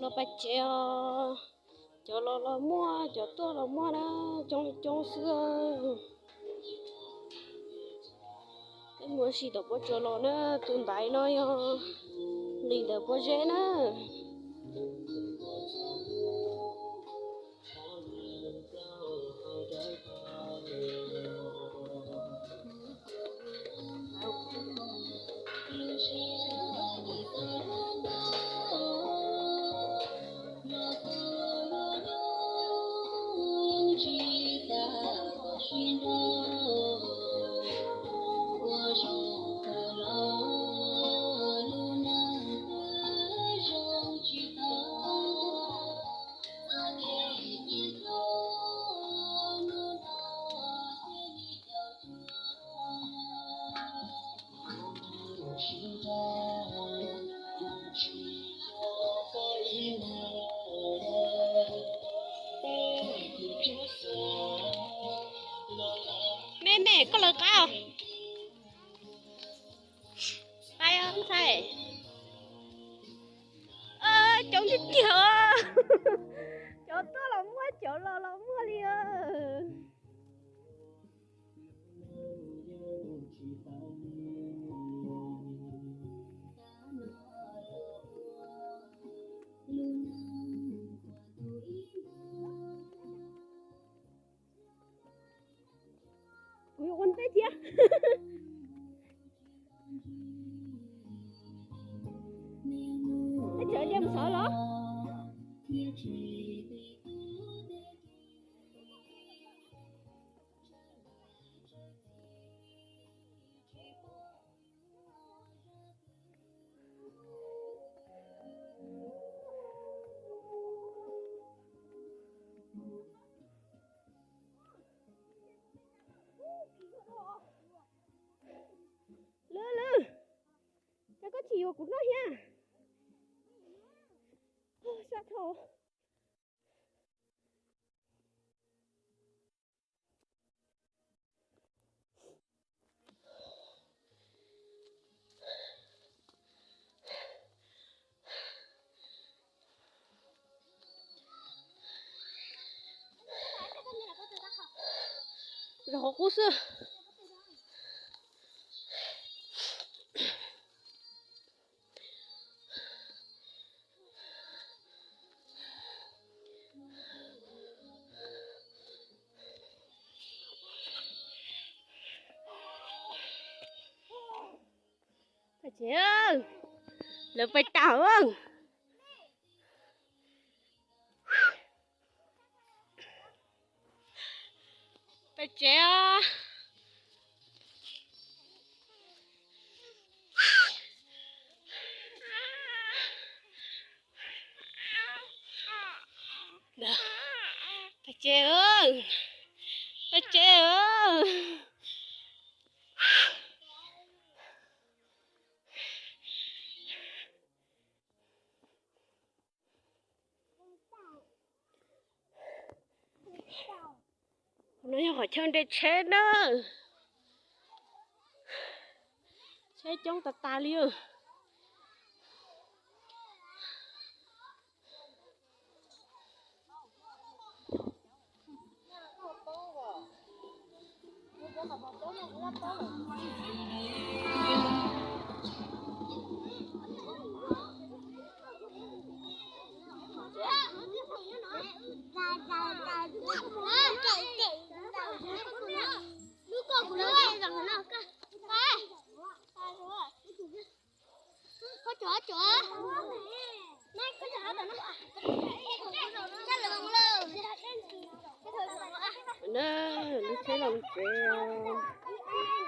Los pem tsev os, cov los los muaj, cov tuaj los muaj na, coob coob xwb. Peb mus ua si tom pob tsuas los na, tus ntaiv no yog li ntawm pob zeb na. Me me, koj lawv qab os. Qab os ntxhais. Coob tiag tiag os. Cov tuaj los muaj, cov los los muaj li os. Kuv yuav ua ntej thiab. Teb chaws liaj mus xauv los. Lwm, lwm, cas koj tsis yuav kuv noj thiab? Sab dhau. Rau qhov qub xwb. Pais tsev, lawv pais tag. Pais tsev os. Pais tsev, pais tsev. Qhov no yog qhov chaw nres tsheb na. Tsheb coob tas tas li. Na, lub tsheb los mus tsev,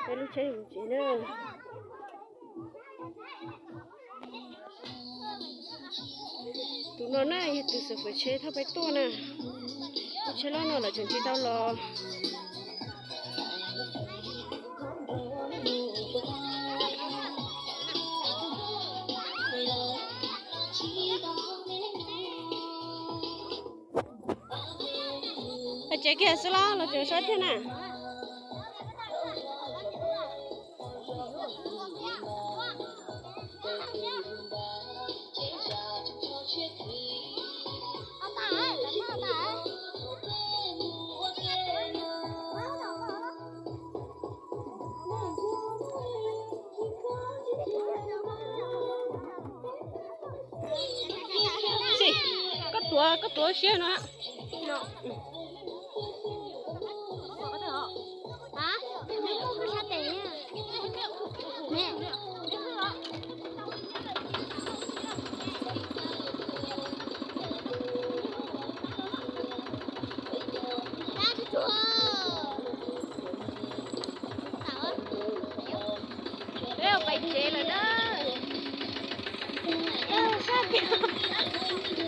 peb lub tsheb mus tsev na. Tus no na yog tus xav fawm tsheb thauj peb tuaj na. Lub tsheb loj no lawv tseem tsis tau los. Pais tsev kiag xwb los los tseem sab thiab na. Koj tuav siab no. Peb pais tsev lawm na. Sab tias